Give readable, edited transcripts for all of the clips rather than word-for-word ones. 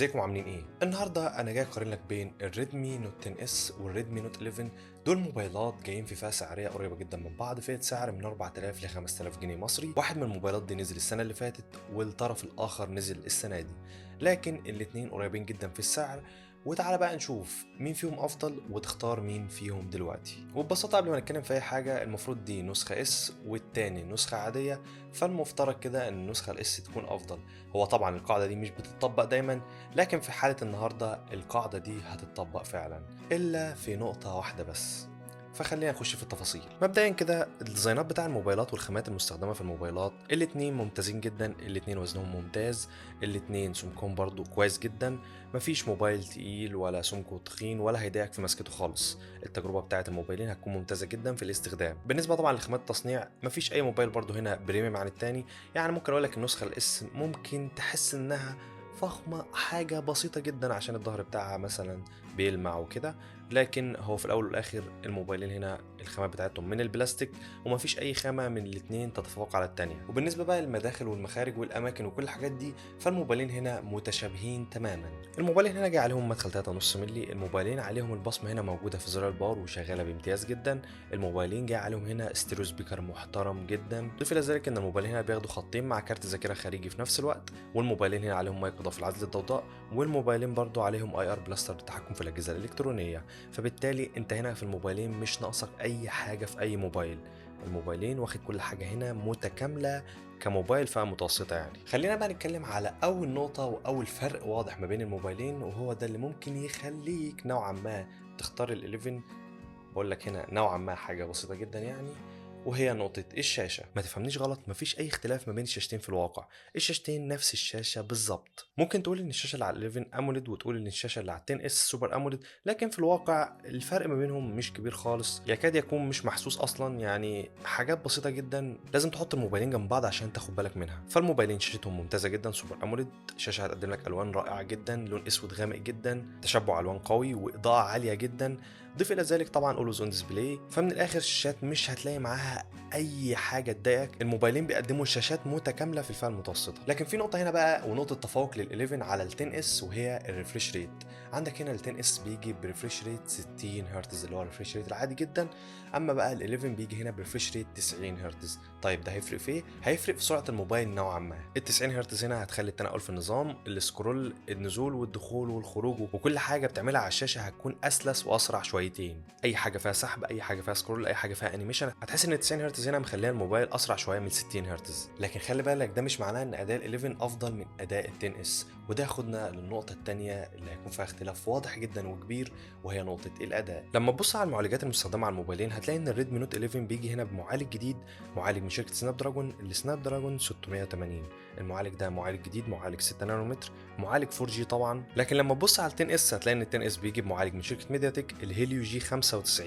ازيكم عاملين ايه؟ النهارده انا جاي اقارن لك بين ال Redmi Note 10 S وال Redmi Note 11. دول موبايلات جايين في فئة سعريه قريبه جدا من بعض، فئة سعر من 4000 ل 5000 جنيه مصري. واحد من الموبايلات دي نزل السنة اللي فاتت والطرف الاخر نزل السنة دي، لكن الاتنين قريبين جدا في السعر. وتعالى بقى نشوف مين فيهم افضل وتختار مين فيهم دلوقتي. وببساطة قبل ما نتكلم في اي حاجه، المفروض دي نسخه S والتاني نسخه عاديه، فالمفترض كده ان النسخة ال S تكون افضل. هو طبعا القاعدة دي مش بتطبق دايما، لكن في حاله النهارده القاعدة دي هتطبق فعلا، الا في نقطة واحدة بس. فخلينا نخش في التفاصيل. مبدئيا كده الديزاينات بتاع الموبايلات والخامات المستخدمة في الموبايلات الاتنين ممتازين جدا، الاتنين وزنهم ممتاز، الاتنين سمكهم برضو كويس جدا، مفيش موبايل تقيل ولا سمكة تخين ولا هيضايقك في مسكته خالص. التجربة بتاعه الموبايلين هتكون ممتازة جدا في الاستخدام. بالنسبة طبعا لخامات التصنيع، مفيش اي موبايل برضو هنا premium عن التاني. يعني ممكن اقول لك النسخة ال S ممكن تحس انها فخمة حاجة بسيطة جدا عشان الظهر بتاعها مثلا بيلمع وكده، لكن هو في الأول والآخر الموبايلين هنا الخامات بتاعتهم من البلاستيك، ومفيش أي خامة من الاتنين تتفوق على التانية. وبالنسبة بقى للمداخل والمخارج والأماكن وكل الحاجات دي، فالموبايلين هنا متشابهين تماما. الموبايلين هنا جاي عليهم مدخل 3.5 مللي، الموبايلين عليهم البصمة هنا موجودة في زرار ال power وشغالة بامتياز جدا. الموبايلين جاي عليهم هنا stereo speaker محترم جدا. ضيف إلى ذلك إن الموبايلين هنا بياخدوا خطين مع كارت ذاكرة خارجي في نفس الوقت، والموبايلين هنا عليهم مايك إضافي لعزل الضوضاء، والموبايلين برضو عليهم IR blaster للتحكم في الأجهزة الإلكترونية. فبالتالي انت هنا في الموبايلين مش ناقصك اي حاجة في اي موبايل، الموبايلين واخد كل حاجة هنا متكاملة كموبايل فئة متوسطة. يعني خلينا بقى نتكلم على أول نقطة وأول فرق واضح ما بين الموبايلين، وهو ده اللي ممكن يخليك نوعا ما تختار ال 11. بقول لك هنا نوعا ما حاجة بسيطة جدا يعني، وهي نقطة الشاشة. ما تفهمنيش غلط، مفيش أي اختلاف ما بين الشاشتين في الواقع، الشاشتين نفس الشاشة بالظبط. ممكن تقول إن الشاشة اللي على 11 AMOLED وتقول إن الشاشة اللي على 10 S Super AMOLED، لكن في الواقع الفرق ما بينهم مش كبير خالص، يكاد يكون مش محسوس أصلا. يعني حاجات بسيطة جدا لازم تحط الموبايلين جنب بعض عشان تاخد بالك منها. فالموبايلين شاشتهم ممتازة جدا، Super AMOLED، شاشة هتقدم لك ألوان رائعة جدا، لون أسود غامق جدا، تشبع ألوان قوي، وإضاءة عالية جدا. ضيف الى ذلك طبعا always on display. فمن الاخر الشاشات مش هتلاقي معاها اي حاجة تضايقك. الموبايلين بيقدموا شاشات متكاملة في الفئة المتوسطة. لكن في نقطة هنا بقى ونقطة تفوق لل11 على ال10 S، وهي ال refresh rate. عندك هنا ال10 S بيجي ب refresh rate 60 هرتز اللي هو ال refresh rate العادي جدا، اما بقى ال11 بيجي هنا ب refresh rate 90 هرتز. طيب ده هيفرق في ايه؟ هيفرق في سرعة الموبايل نوعا ما. ال 90 هرتز هنا هتخلي التنقل في النظام، ال scroll، النزول والدخول والخروج وكل حاجة بتعملها على الشاشة هتكون اسلس واسرع شويتين. اي حاجة فيها سحب، اي حاجة فيها scroll، اي حاجة فيها animation، هتحس ان 90 هرتز هنا مخليها الموبايل اسرع شوية من 60 هرتز. لكن خلي بالك ده مش معناه ان اداء ال11 افضل من اداء ال10 S، وده ياخدنا للنقطة الثانية اللي هيكون فيها اختلاف واضح جدا وكبير، وهي نقطة الاداء. لما تبص على المعالجات المستخدمة على الموبايلين هتلاقي ان ال Redmi Note 11 بيجي هنا بمعالج جديد، معالج من شركة Snapdragon، ال Snapdragon 680. المعالج ده معالج جديد، معالج 6 نانومتر، معالج 4G طبعا. لكن لما تبص على ال 10 S هتلاقي ان ال 10 S بيجي بمعالج من شركة MediaTek ال Helio G 95،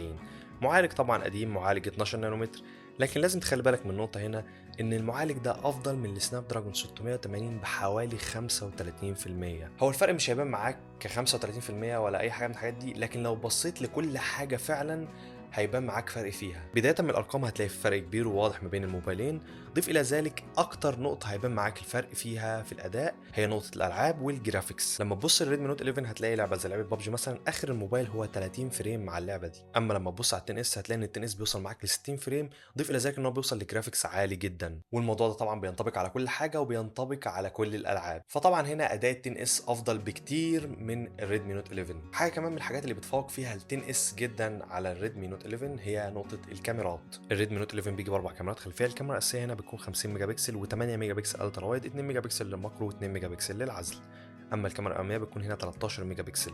معالج طبعا قديم، معالج 12 نانومتر. لكن لازم تخلي بالك من نقطة هنا، ان المعالج ده افضل من ال Snapdragon 680 بحوالي 35%. هو الفرق مش هيبان معاك ك 35% ولا اي حاجة من الحاجات دي، لكن لو بصيت لكل حاجة فعلا هيبان معاك فرق فيها. بداية من الأرقام هتلاقي فرق كبير وواضح ما بين الموبايلين. ضيف إلى ذلك أكتر نقطة هيبان معاك الفرق فيها في الأداء هي نقطة الألعاب وال graphics. لما تبص ال Redmi Note 11 هتلاقي لعبة زي لعبة بابجي مثلا آخر الموبايل هو 30 frame مع اللعبة دي. أما لما تبص على ال 10 S هتلاقي إن ال 10 S بيوصل معاك ل 60 frame. ضيف إلى ذلك إن هو بيوصل ل graphics عالي جدا، والموضوع ده طبعا بينطبق على كل حاجة وبينطبق على كل الألعاب. فطبعا هنا أداء ال 10 S أفضل بكتير من ال Redmi Note 11. حاجة كمان من الحاجات اللي بتفوق فيها ال 10 S جدا على ال Redmi Note 11 هي نقطة الكاميرات. ال Redmi Note 11 بيجي بأربع كاميرات خلفية. الكاميرا الأساسية هنا بتكون 50 ميجا بكسل و8 ميجا بكسل ultra wide، 2 ميجا بكسل لل macro و2 ميجا بكسل للعزل. اما الكاميرا الامامية بتكون هنا 13 ميجا بكسل.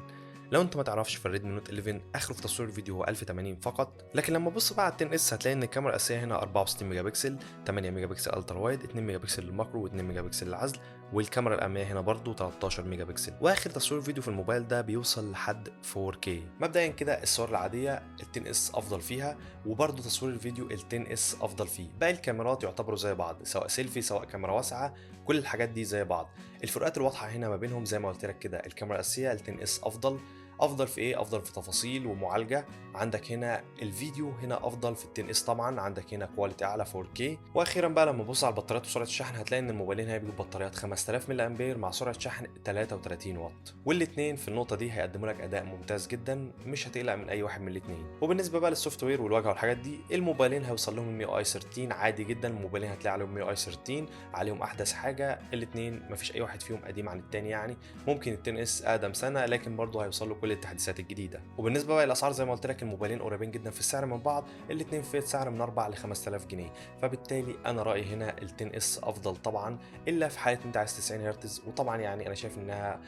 لو انت ما تعرفش فال Redmi Note 11 اخره في تصوير الفيديو هو 1080 فقط. لكن لما تبص بقى على ال 10 S هتلاقي ان الكاميرا الاساسية هنا 64 ميجا بكسل، 8 ميجا بكسل ultra wide، 2 ميجا بكسل لل macro و2 ميجا بكسل للعزل، والكاميرا الامامية هنا برضو 13 ميجا بكسل. واخر تصوير فيديو في الموبايل ده بيوصل لحد 4K. مبدئيا كده الصور العادية ال 10 S افضل فيها، وبرضو تصوير الفيديو ال 10 S افضل فيه. باقي الكاميرات يعتبروا زي بعض، سواء سيلفي سواء كاميرا واسعة، كل الحاجات دي زي بعض. الفروقات الواضحة هنا ما بينهم زي ما قلت لك كده، الكاميرا الاساسية ال 10 S افضل. افضل في ايه؟ افضل في تفاصيل ومعالجه. عندك هنا الفيديو هنا افضل في ال 10 S طبعا، عندك هنا quality اعلى 4K. واخيرا بقى لما تبص على البطاريات وسرعة الشحن هتلاقي ان الموبايلين هيبقوا بطاريات 5000 ملي امبير مع سرعة شحن 33 واط، والاثنين في النقطة دي هيقدموا لك اداء ممتاز جدا، مش هتقلق من اي واحد من الاثنين. وبالنسبة بقى لل software والواجهه والحاجات دي، الموبايلين هيوصل لهم MIUI 13 عادي جدا. الموبايلين هتلاقي عليهم MIUI 13، عليهم احدث حاجه، الاثنين مفيش اي واحد فيهم قديم عن الثاني، يعني ممكن ال 10 S اقدم سنة لكن برضه هيوصل له كل التحديثات الجديده. وبالنسبة بقى للاسعار زي ما قلت لك الموبايلين قريبين جدا في السعر من بعض، الاثنين في سعر من 4 ل 5000 جنيه، فبالتالي انا رايي هنا ال 10 S افضل طبعا، الا في حاله انت عايز 90 هرتز، وطبعا يعني انا شايف انها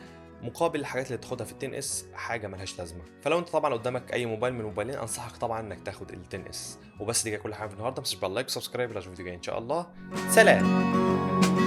مقابل الحاجات اللي تاخدها في ال 10 S حاجة ملهاش لازمه. فلو انت طبعا قدامك اي موبايل من الموبايلين انصحك طبعا انك تاخد ال 10 S. وبس دي كل حاجة في النهارده، ما تنساش بقى like و subscribe، اشوفك فيديو جاي ان شاء الله. سلام.